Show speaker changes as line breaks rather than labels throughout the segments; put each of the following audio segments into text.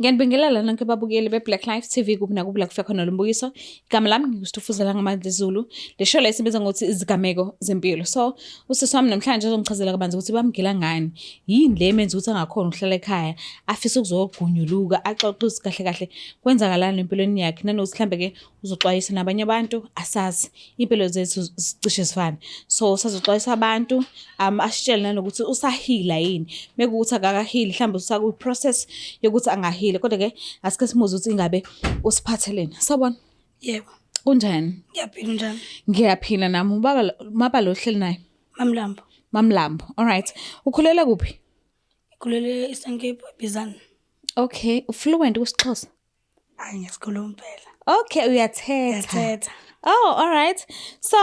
Ngiyanibingelela nonke babukeli be-Black Life TV kuphi nakuphi la kufika khona lo mbukiso. Igama lami nginguStufuzela Ngamandla Zulu. Le show le sibiza ngokuthi izigameko zempilo. So usisi wami namhlanje uzongichazela kabanzi ukuthi bamgila ngani. Yini le emenza ukuthi angakhona ukuhlala ekhaya, afise ukuzogqunyuluka, axoxe ukuthi kahle kahle kwenzakalani empilweni yakhe nanokuthi mhlambe ke uzoxwayisa nabanye abantu asazi impilo zethu zicishe zifane so usazoxwayisa abantu asitshele nanokuthi usahila yini mekuwukuthi akakahili mhlawumbe usakwi-process yokuthi angahila kodwa-ke asike simuze ukuthi ingabe usiphatheleni. Sawubona.
Yebo.
Kunjani?
Ngiyaphila, unjani?
Ngiyaphila nami. Ubaba maba lo hleli naye?
Mamlambo.
Mamlambo. All right. Ukhulele kuphi?
Ngikhulele e-Eastern Cape, eBizana.
Okay, ufluent kusiXhosa?
Hayi, ngiyasikhuluma phela.
Okay, uyathetha.
Ngiyathetha.
Oh, all right. So,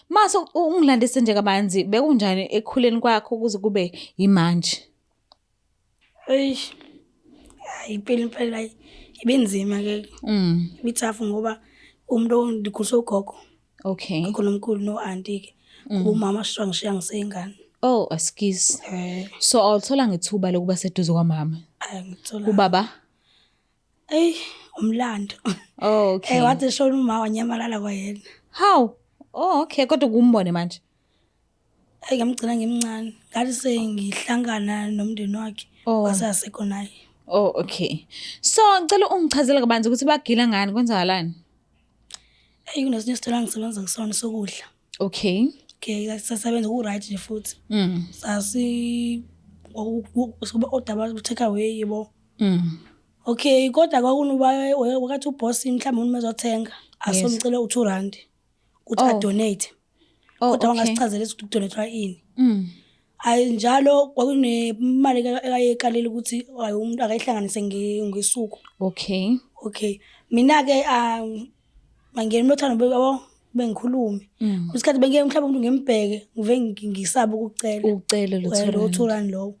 mase ungilandise nje kabanzi bekunjani ekukhuleni kwakho kuze kube yimanje?
Eish. Hayi, impilo impela hayi ibinzima ke. Ibithafu ngoba umuntu ndikhuliswe ugogo.
Okay.
Ugogo nomkhulu no-auntie ke. Kuba umama shwa ngishiya ngiseyingane.
Oh, excuse.
Eh.
So awuthola ngethuba lokuba seduze kwamama.
Hayi, ngithola.
Ubaba?
Ey, umlando.
Oh, okay.
Eh, wathi eshona uma wanyamalala kwayena.
How? Oh, okay. Kodwa kumbone manje.
Eyi, ngamgcina ngimncane. Ngathi sengihlangana nomndeni wakhe.
Oh.
Waseyasekho naye.
Oh, okay. So ngicela ungichazele kabanzi ukuthi bagila ngani, kwenzakalani?
Eyi, kunesinye isitolo engisebenza kusona sokudla.
Okay.
Okay, sasebenza ku-right nje futhi. Sasi order abantu take away yebo. Okay, kodwa kwakunoba wakathi uboss mhlawumbe umuntu mezothenga asomcela u2 rand ukuthi adonate.
Oh,
Kodwa
okay.
wangasichazela ukuthi kudonatwa ini. Hayi, njalo kwakunemali ekayekalele ukuthi hayi, umuntu akayihlanganise ngesuku.
Okay.
Okay. Mina ke mangena unothando yabo bengikhulume. Isikhathi bengeke mhlawumbe umuntu ngimbheke ngive ngisaba ukucela.
Ucele lo
Eh, lo
2 rand.
2 rand lowo.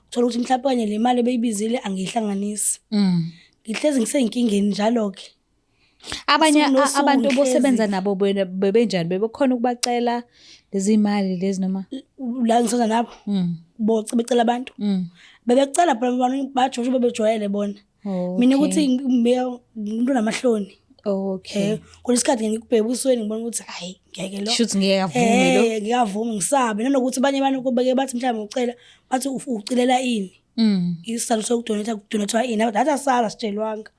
Uthola ukuthi mhlawumbe kanye le mali ebeyibizile angiyihlanganisi. Ngihlezi ngiseyinkingeni njalo ke.
Abanye
Usuku nosuku
abantu
ngihlezi.
obosebenza nabo bebenjani? Bebekhona ukubacela lezi mali lezi noma?
La ngisebenza nabo boce becela abantu. Bebecela phela abantu bajosho bebejwayele bona. Mina ukuthi ngibeka umuntu onamahloni.
Okay.
Eh, kulesikhathi ngikubheka ebusweni ngibona ukuthi hayi, ngeke lo.
Shuthi ngeke avume lo.
Eh, ngiyavuma ngisabe nanokuthi abanye abantu kubeke bathi mhlawumbe ucela bathi ucilela ini. Isizathu sokudonate kudonatwa ini. Nathi asazi, asitshelwanga.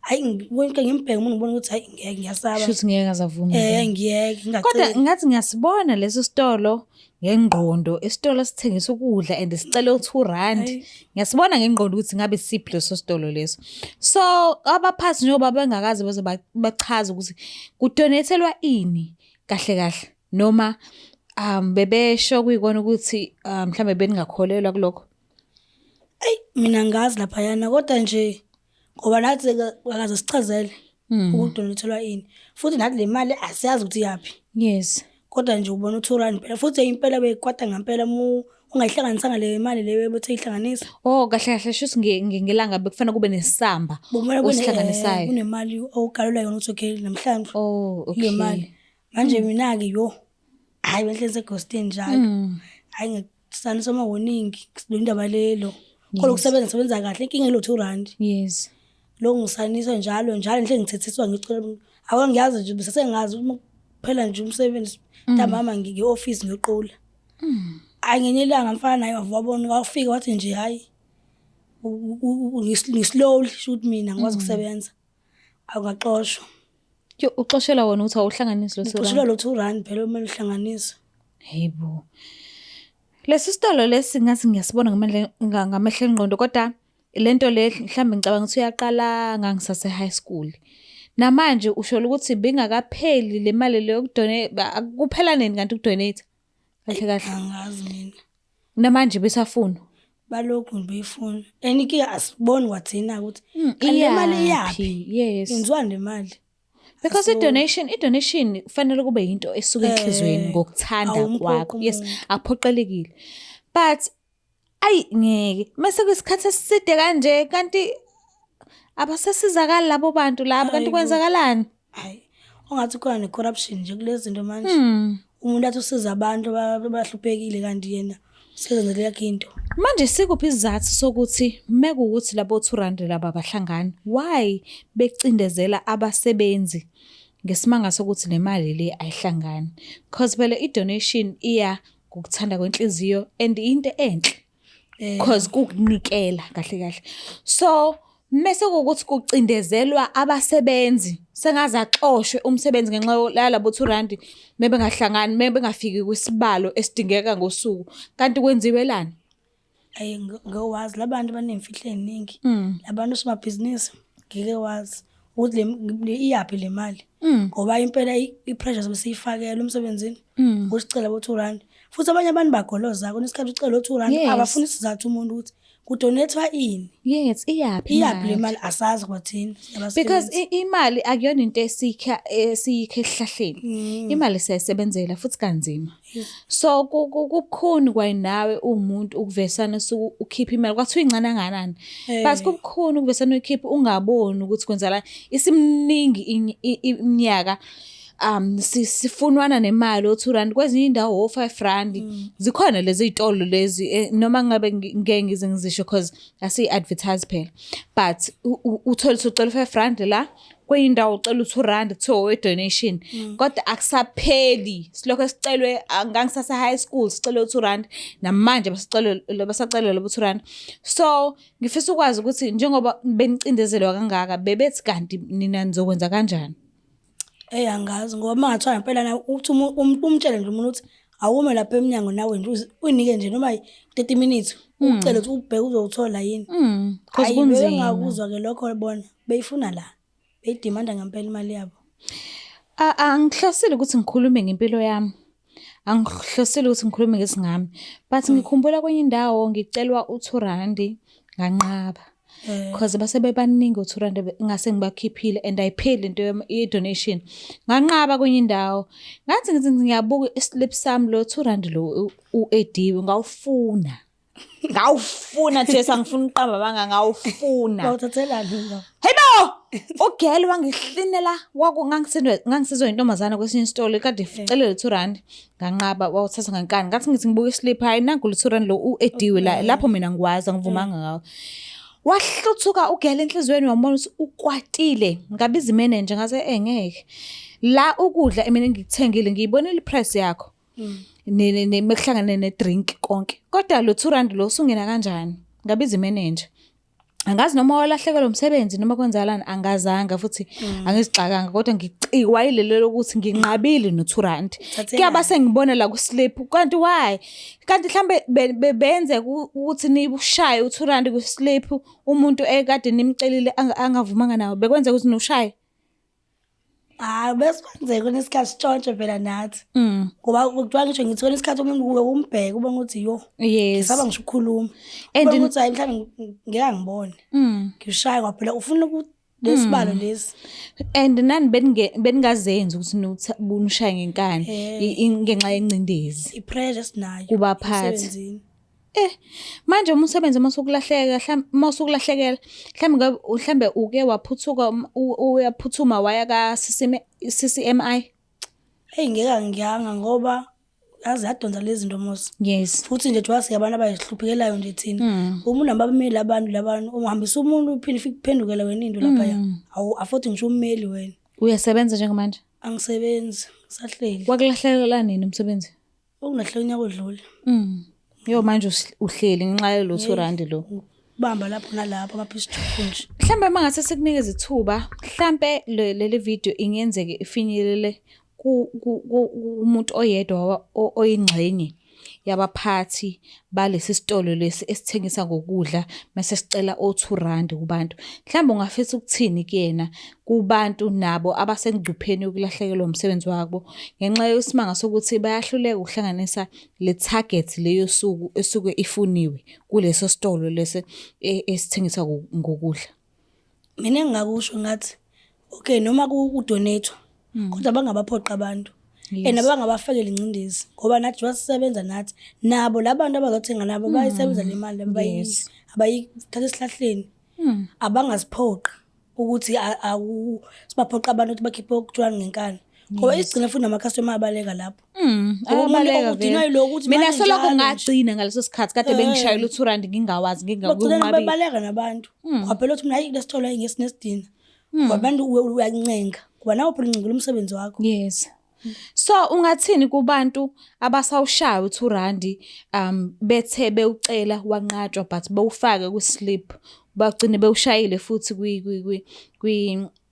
Hayi, konke ngimbheke umuntu ngibona ukuthi hayi, ngeke, ngiyasaba.
Shuthi ngeke azavume.
Eh, ngiyeke
Kodwa
ngingaceli.
ngathi ngiyasibona leso sitolo ngengqondo, isitolo sithengisa ukudla and sicela u2 rand.
Hayi.
Ngiyasibona ngengqondo ukuthi ngabe siphi leso sitolo leso. So abaphathi njengoba bengakaze baze bachaze ukuthi kudonatelwa ini kahle kahle noma bebesho kuyikona ukuthi mhlambe beningakholelwa kulokho.
Eyi, mina ngazi laphayana kodwa nje ngoba nathi akaze sichazele ukudonathelwa ini. Futhi nathi le mali asiyazi ukuthi iyaphi. Kodwa nje ubona u2 rand phela futhi impela beyikwata ngempela mu ungayihlanganisanga le mali leyo bethe ihlanganisa.
Oh, kahle kahle shuthi ngelanga bekufanele kube nesamba
Bekumele kube
osihlanganisayo.
kunemali okalelwa yona ukuthi okay, namhlanje
Oh,
le
okay.
mali. Manje mina ke yo hayi, benhlezi egostini njalo. Hayi, ngisaniswa ama warning lo indaba lelo. Khona ukusebenza sebenza kahle, inkinga ilo 2 rand. Lo ngisaniswa njalo njalo nje ngithethiswa ngicela awu ngiyazi nje bese sengazi uma kuphela nje umsebenzi ntambama ngi-office ngiyoqula. Hayi, ngenye ilanga mfana naye wabona wafika wathi nje hayi, ngi-slowly shuthi mina ngikwazi ukusebenza. Awungaxoshwa.
Yo, uxoshela wona ukuthi awuhlanganisi lo 2
Uxoshelwa
rand.
Lo 2 rand phela kumele uhlanganise.
Hayibo. Lesi sitolo lesi ngathi ngiyasibona ngamandla ngamehlo engqondo kodwa lento le mhlambe ngicabanga ukuthi uyaqala ngangisase high school. Namanje usho ukuthi bingakapheli le mali leyo yokudonate, kuphela nini kanti ukudonate? Kahle kahle.
Angazi mina.
Namanje besafuna.
Balokhu beyifuna. And inkinga asiboni kwathina ukuthi kanti le mali iyaphi.
Yes.
Yenziwani le mali?
Because i-donation kufanele kube yinto esuka enhliziyweni
Eh,
ngokuthanda
awumphoqi
kwakho. Yes,
umuntu.
akuphoqelekile. But ayi, ngeke mase kuyisikhathi eside kanje kanti abasasizakali labo bantu labo, kanti
Hayi bo.
kwenzakalani?
Hayi, ongathi khona ne-corruption nje kulezi zinto manje. Umuntu athi usiza abantu abahluphekile kanti yena Sezenzele yakhe into.
Manje sikuphi isizathu sokuthi mekuwukuthi labo R2 laba abahlangani, why becindezela abasebenzi ngesimanga sokuthi le mali le ayihlangani? Cause phela i-donation iya ngokuthanda kwenhliziyo and into enhle. Cause kukunikela kahle kahle. So mese kuwukuthi kucindezelwa abasebenzi sengaze axoshwe umsebenzi ngenxa yalabo R2 mebengahlangani mebengafiki kwisibalo esidingeka ngosuku, kanti kwenziwelani?
Ayi ngeke wazi labantu banemfihlo eziningi. Labantu osomabhizinisi ngeke wazi ukuthi le iyaphi le mali. Ngoba impela i-pressure sobe siyifakela emsebenzini ukuthi sicela bo R2. Futhi abanye abantu bagoloza kunesikhathi ucela o R2 abafuni isizathu umuntu ukuthi kudonethwa ini.
Yes, iyaphi
Iyaphi le mali asazi kwathina.
Because imali akuyona into esikha esiyikha esihlahleni. Imali siyayisebenzela futhi kanzima. So kubukhuni kwayinawe uwumuntu ukuvesana usuke ukhipha imali kwathiwa incane kangakanani. But kubukhuni ukuvesana uyikhiphe ungaboni ukuthi kwenzakalani. Isimningi iminyaka sifunwana nemali o-R2 kwezinye indawo o-R5. Zikhona lezi zitolo lezi noma ngabe ngeke ngize ngizisho cause asiyi-advertise phela. But uthole ukuthi ucela u-R5 la kwenye indawo ucela u-R2 kuthiwa owe-donation. Kodwa akusapheli silokho sicelwe, ngangisase high school sicele u-R2 namanje basacela basacela labo R2. So ngifisa ukwazi ukuthi njengoba benicindezelwa kangaka bebethi kanti nina nizokwenza kanjani?
Eyi angazi ngoba uma ngathiwa ngempela na uthi umtshele nje umuntu ukuthi awume lapha emnyango nawe nje uyinike nje noma 30 minutes ucele ukuthi ubheke uzowuthola yini.
Cause
Hhayi
kunzima.
bengakuzwa-ke lokho bona beyifuna la beyidimanda ngempela imali yabo.
Angihlosile ukuthi ngikhulume ngempilo yami. Angihlosile ukuthi ngikhulume ngesingami. But ngikhumbula kwenye indawo ngicelwa u-R2 nganqaba. Cause base bebaningi o-R2 ngase ngibakhiphile and ayipheli into ye-donation. Nganqaba kwenye indawo. Ngathi ngithi ngiyabuka i-slip sami lo R2 lo u-ediwe ngawufuna. Ngawufuna Jesu, angifuni ukuqamba amanga, ngawufuna.
Bawuthathelani lo?
Hayibo! Ugirl wangihlinela ngangisizwa intombazana kwesinye isitolo kade icelele R2 nganqaba wawuthatha ngenkani. Ngathi ngithi ngibuka islip, hayi nangu lo R2 lo u-ediwe la lapho mina ngikwazi angivumanga ngawo. Wahluthuka ugirl enhliziyweni wambona ukuthi ukwatile. Ngabiza imanager ngase ngeke. La ukudla mina engikuthengile ngiyibonile iprice yakho. Mekuhlangane ne-drink konke. Kodwa lo R2 lo usungena kanjani? Ngabiza imanager. Angazi noma walahlekelwa umsebenzi noma kwenzakalani, angazanga futhi angizixakanga kodwa ngicikwa yilelo lokuthi nginqabile no-R2. Kuyaba sengibona la ku-slip kanti why? Kanti mhlambe benze ukuthi niwushaye u-R2 ku-slip umuntu ekade nimcelile angavumanga nawo, bekwenzeka ukuthi niwushaye?
Hayi bese kwenzeka kwesinye isikhathi sitshontshe phela nathi. Ngoba kuthiwa ngisho ngithi kwesinye isikhathi umuntu uke umbheke ubone ukuthi yo. Ngisaba ngisho ukukhuluma.
And
Ubone ukuthi hayi mhlawumbe ngeke angibone. Ngishaya ngoba phela ufuna lesibalo lesi.
And nani beningazenzi ukuthi nishaye ngenkani ngenxa yencindezi.
I-pressure esinayo.
Kubaphathi.
Emsebenzini.
Manje uma usebenza uma usukulahleka uma usukulahlekela mhlawumbe mhlambe uke waphuthuka uyaphuthuma waya ka CCMI?
Eyi ngeke angiyanga ngoba yaze yadonsa lezi zinto mos.
Yes.
Futhi nje kuthiwa singabantu abayihluphekelayo nje thina. Uma unabameli abantu labantu uhambisa umuntu uphinde ufike uphendukele wena into laphaya. Awu afford ngisho ummeli wena.
Uyasebenza njengamanje?
Angisebenzi, ngisahleli.
Wakulahlekela nini umsebenzi?
Ukungahleki unyaka odlule.
Yo manje uhleli ngenxa yalo R2 lo.
Bamba lapho nalapho amaphisi chukhu nje.
Mhlambe mangase sikunikeze ithuba, mhlambe leli video ingenzeke ifinyelele kumuntu oyedwa oyingxenye yabaphathi balesi sitolo lesi esithengisa ngokudla mase sicela o-R2 kubantu. Mhlambe ungafisa ukuthini kuyena kubantu nabo abasengcupheni yokulahlekelwa umsebenzi wabo ngenxa yesimanga sokuthi bayahluleka ukuhlanganisa le target le yosuku esuke ifuniwe kuleso sitolo lesi esithengisa ngokudla.
Mina engingakusho ngathi okay noma kudonate kodwa bangabaphoqa abantu. And abangabafakeli ingcindezi ngoba nathi njengoba sisebenza nathi nabo labantu abazothenga nabo bayayisebenza le mali abayithatha esihlahleni. Abangasiphoqi ukuthi sibaphoqa abantu ukuthi bakhiphe okuthiwa ngenkani. Ngoba isigcina futhi namakhastoma abaleka lapho. Ngoba umuntu
Ayabaleka
okudinwa
vele.
yilokhu ukuthi
Mina
manje
soloko
njalo nje.
ngagcina ngaleso sikhathi kade bengishayela u-2 rand ngingawazi
Bagcina
ngingakunqabile.
bebaleka nabantu. Ngoba phela uthi mina hayi lesitolo ayingesinedina. Ngoba abantu uyancenga. Ngoba nawe phela uncengela umsebenzi wakho.
Yes. So ungathini kubantu abasawushaya u-2 rand bethe bewucela wanqatshwa but bewufake ku-slip bagcine bewushayile futhi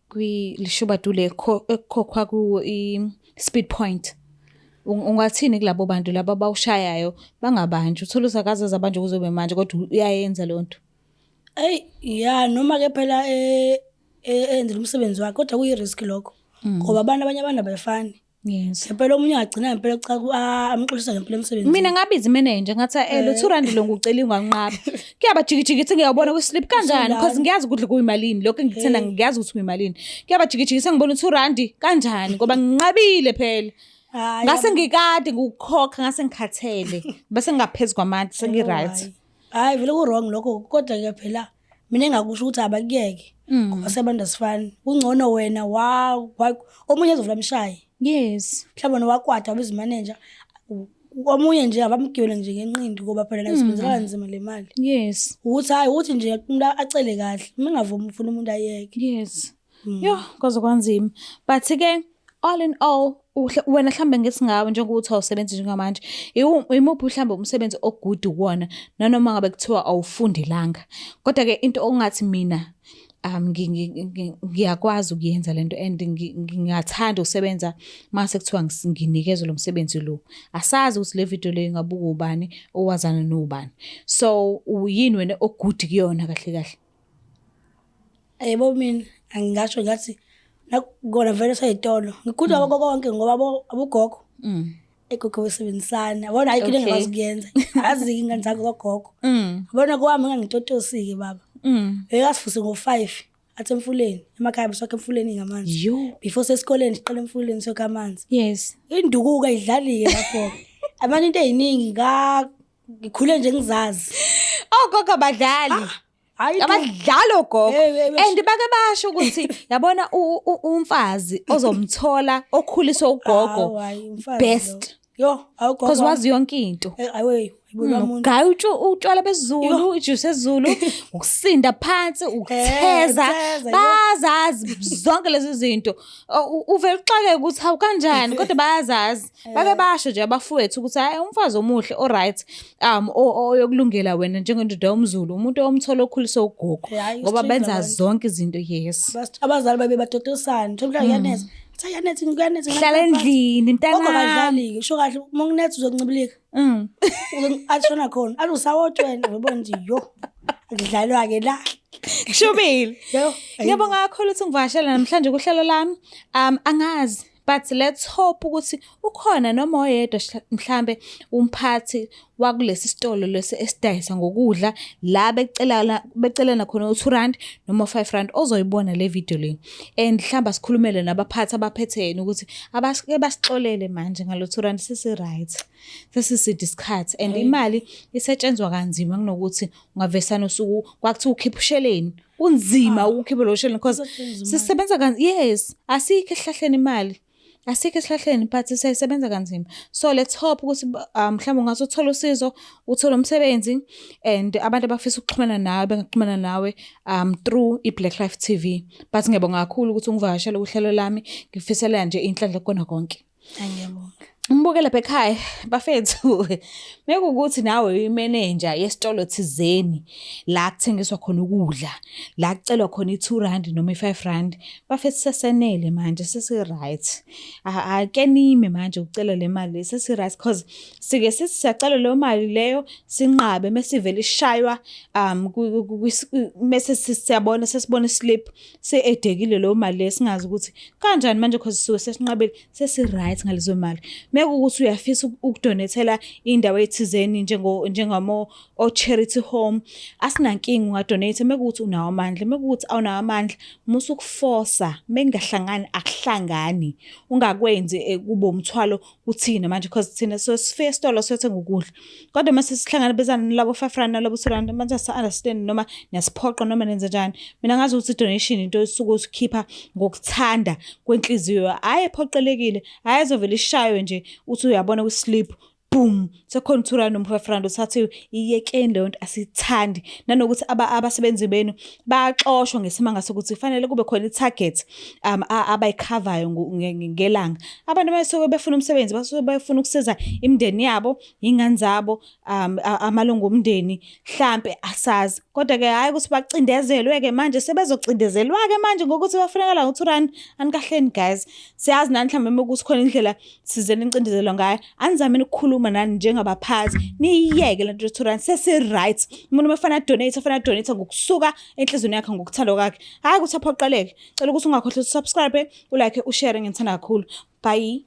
kwi lishubadule ekukhokhwa kuwo i-speed point. Ungathini kulabo bantu laba abawushayayo bangabanjwa, uthole ukuthi akaze aze abanjwe kuze kube manje kodwa uyayenza leyo nto.
Eyi ya, noma ke phela enzela umsebenzi wakhe, kodwa kuyi-risk lokho. Ngoba abantu, abanye abantu abafani. Ngempela omunye angagcina ngempela cha amxolisa ngempela emsebenzini.
Mina ngabiza imenenja ngathi lo 2 rand lo ngucela unganqaba. Kuyaba jikijiki ithi ngiyawubona kwi-slip kanjani because ngiyazi ukuthi kuyimalini lokho engikuthenda, ngiyazi ukuthi kuyimalini. Kuyaba jikijiki sengibona u-2 rand kanjani ngoba nginqabile phela.
Hhayi,
Ngase ngikade ngikukhokha, ngase ngikhathele bese ngingaphezu kwamandla, sengi-right.
Hhayi. Hhayi vele ku-wrong lokho, kodwa ke phela mina engakusho ukuthi abakuyeke ngoba sebantu asifani. Kungcono wena omunye ezovula amshaye. Mhlawumbe wena wakwata wabiza imenenja. Omunye nje abamgibele nje ngenqindi ngoba phela naye usebenzela kanzima le mali. Ukuthi hhayi, ukuthi nje umuntu acele kahle, uma engavumi ufuna umuntu ayeke.
Yes. Yo, kwaze kwanzima. But ke all in all wena mhlambe ngithi ngawe njengokuthi awusebenzi njengamanje, imuphi mhlambe umsebenzi o-good kuwona nanoma ngabe kuthiwa awufundelanga. Kodwa ke into ongathi mina ngiyakwazi ukuyenza lento and ngingathanda ukusebenza mase kuthiwa nginikezwe lo msebenzi lo. Asazi ukuthi le video le ingabuka ubani, owazana nobani. So uyini wena o-good kuyona kahle kahle?
Yebo, mina angingasho ngathi nakukona vele sayitolo. Ngikhuluma konke ngoba abogogo. Egogo besebenzisana. Yabona ayikho into engikwazi ukuyenza. Azi ingane zakho kagogo. Yabona kwami ngangitotosi-ke baba. Bekasivuse ngo-5 athi emfuleni. Emakhaya besokha emfuleni ngamanzi.
Yo.
Before sesikoleni siqala emfuleni sokha amanzi. Induku-ke ayidlali-ke lapho. Abantu into ey'ningi ngikhule nje ngizazi.
Ogogo abadlali.
Hayi.
Abadlali ogogo.
Hey, hey,
And bake basho ukuthi yabona umfazi ozomthola okhuliswa ugogo
Hawu, hayi, umfazi
best.
lo. Yo, awugogo.
Because wazi yonke into.
Awe, ayibona umuntu.
Gaya utshwala besiZulu, ijuice esiZulu, ukusinda phansi, ukutheza,
ukutheza, yo.
bayazazi zonke lezi zinto. Uvele uxakeke ukuthi hawu kanjani, kodwa bayazazi. Bake basho nje abafowethu ukuthi hayi, umfazi omuhle o-right oyokulungela wena njengendoda yomZulu, umuntu omthola okhuliswe ugogo.
Hhayi,
Ngoba
strange
benza
abantu.
zonke izinto, yes.
Abazali babe batotosana. Thola mhlawumbe kuyanetha. Athi kuyanetha, kuyanetha.
Hlala endlini
Gogo
mntanami.
akadlali-ke, usho kahle uma kunetha uzoncibilika. Athi shona khona. Athi usawoti wena, uyabona nje yo. Akudlalwa-ke la.
Kushubile.
Yo.
Ngiyabonga kakhulu ukuthi ngivakashela namhlanje kuhlelo lami. Angazi, but let's hope ukuthi ukhona noma oyedwa mhlambe umphathi wakulesi sitolo lesi esidayisa ngokudla la becelana khona u-2 rand noma u-5 rand ozoyibona le video le. And mhlawumbe asikhulumele nabaphathi abaphethe yena ukuthi abasike basixolele manje ngalo 2 rand, sesi-right. Sesiside isikhathi and imali isetshenzwa kanzima kunokuthi ungavesana usuku kwakuthiwa ukhipha usheleni. Kunzima ukukhipha lo sheleni because
Kusetshenzwa imali.
sisebenza kanzima. Yes, asikho esihlahleni imali. Asikho esihlahleni but siyayisebenza kanzima. So let's hope ukuthi mhlawumbe ungase uthole usizo, uthole umsebenzi and abantu abafisa ukuxhumana nawe bengaxhumana nawe through i-Black Life TV. But ngiyabonga kakhulu ukuthi ungivakashele kuhlelo lami. Ngikufisela nje inhlanhla kukona konke.
Ngiyabonga.
Umbuke lapha ekhaya bafethu, mekuwukuthi nawe uyimenenja yesitolo thizeni la kuthengiswa khona ukudla, la kucelwa khona i-2 rand noma i-5 rand, bafethu, sesenele manje, sesi-right. Ake nime manje ukucela le mali le, sesi-right cause sike sithi siyacela leyo mali leyo sinqabe mese ivele ishaywa mese siyabona, sesibona i-slip se-edekile leyo mali leyo, singazi ukuthi kanjani manje cause sisuke sesinqabile. Sesi-right ngalezo mali. Mekuwukuthi uyafisa ukudonethela indawo ethizeni njengo njengamo o-charity home, asinankinga ungadonate mekuwukuthi unawo amandla. Mekuwukuthi awunawo amandla, musa ukufosa. Mekungahlangani akuhlangani. Ungakwenzi kube umthwalo kuthina manje because thina so sifike esitolo siyothenga ukudla. Kodwa mase sihlangabezana nalabo 5 rand nalabo 2 rand manje asa-understand noma niyasiphoqa noma nenze njani. Mina ngazi ukuthi i-donation into osuke usikhipha ngokuthanda kwenhliziyo, hhayi ephoqelekile, hhayi ezovele ishaywe nje uthi uyabona kwi-slip boom sekukhona u-2 rand noma u-5 rand uthathiwe. Iyekeni leyo nto, asiyithandi. Nanokuthi abasebenzi benu bayaxoshwa ngesimanga sokuthi kufanele kube khona i-target abayikhavayo ngelanga. Abantu basuke befuna umsebenzi, basuke befuna ukusiza imindeni yabo, iy'ngane zabo, amalungu omndeni hlampe asazi. Kodwa-ke hhayi ukuthi bacindezelwe-ke manje sebezocindezelwa-ke manje ngokuthi bafunakala ngo-2 rand. Anikahleni guys, siyazi nani mhlawumbe uma kuthi khona indlela thizeni enicindezelwa ngayo, anizameni ukukhuluma nani njengabaphathi, niyiyeke le nto ye-2 rand, sesi-right. Umuntu uma efuna a-donate, ufuna a-donate ngokusuka enhliziyweni yakhe ngokuthanda kwakhe, hhayi ukuthi aphoqeleke. Cela ukuthi ungakhohlwa u-subscribe, u-like, u-share, nginithanda kakhulu. Bye.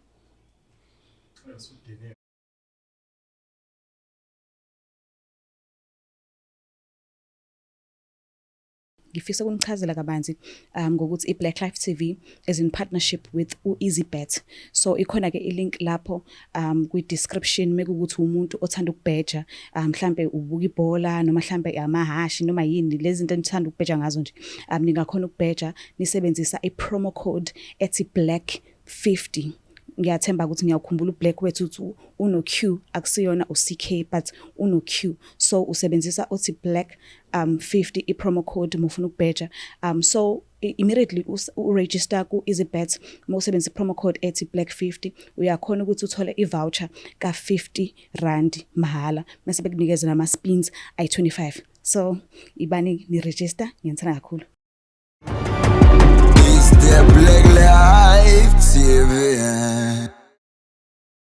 Ngifisa ukunichazela kabanzi ngokuthi i-Black Life TV is in partnership with u-EasyBet. So ikhona-ke i-link lapho kwi-description mekuwukuthi umuntu othanda ukubheja, mhlampe ubuka ibhola noma mhlampe amahhashi noma yini lezi zinto enithanda ukubheja ngazo nje. Ningakhona ukubheja nisebenzisa i-promo code ethi black 50. Ngiyathemba ukuthi ngiyawukhumbula uBlack wethu ukuthi uno-Q, akusiyona u-CK but uno-Q. So usebenzisa othi black 50 i-promo code uma ufuna ukubheja. So immediately u-register ku-EasyBet uma usebenzisa i-promo code ethi black 50 uyakhona ukuthi uthole i-voucher ka-50 rand mahhala mase bekunikeza nama-spins ayi-25. So ibani ni-register, ngiyanithanda kakhulu.
It's the Black Life TV.